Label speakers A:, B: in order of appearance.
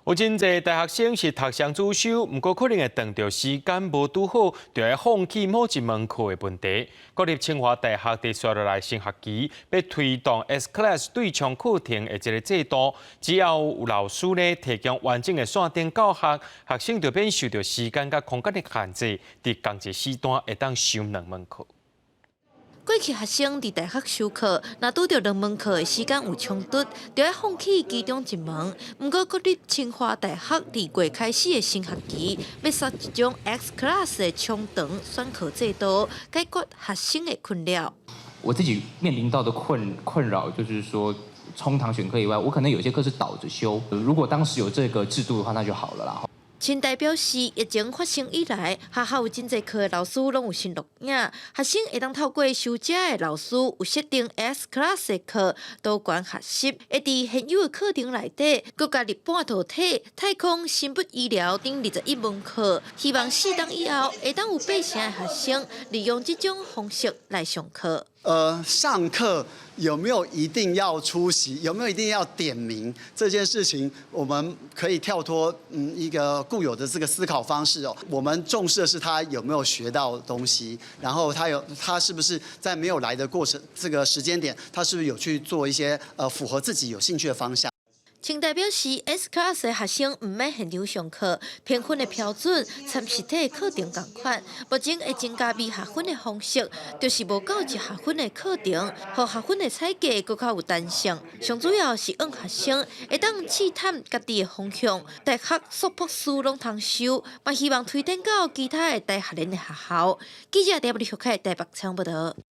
A: 有真濟大學生是讀雙主修，毋過可能會當著時間無拄好，就愛放棄某一門課的問題。國立清華大學佇紲落來新學期，欲推動 S Class 對沖課程的這个制度，只要有老師呢提供完整的線頂教學，學生就免受著時間佮空間的限制，佇仝一時段會當修兩門課。
B: 過去學生佇大學修課，若拄著兩門課的時間有衝突，就愛放棄其中一門。毋過國立清華大學二月開始的新學期，欲設一種 S Class 的衝堂選課制度，解決學生的困擾。
C: 我自己面臨到的困擾，就是說衝堂選課以外，我可能有些課是倒着修。如果當時有這個制度的話，那就好了啦。
B: 清大表示，疫情發生以來，學校有真濟課的老師攏有新錄影，學生會當透過修這的老師有設定 S Class 的課，多元學習，會佇現有的課程內底，閣加入半導體、太空、生物醫療等21門課，希望4冬以後會當有八成的學生利用這種方式來上課。
D: 上課有沒有一定要出席？有沒有一定要點名？這件事情，我們可以跳脫一個固有的這個思考方式哦。我們重視的是他有沒有學到東西，然後他是不是在沒有來的過程這個時間點，他是不是有去做一些符合自己有興趣的方向？
B: 清大表示，S Class 的學生毋免現場上課，評分的標準參實體課程仝款。目前會增加微學分的方式，就是無夠一學分的課程，予學分的採計閣較有彈性。上主要是讓學生會當試探家己的方向，大學碩博士攏通修，嘛希望推展到其他的大學聯的學校。記者戴立學開台北採訪報導。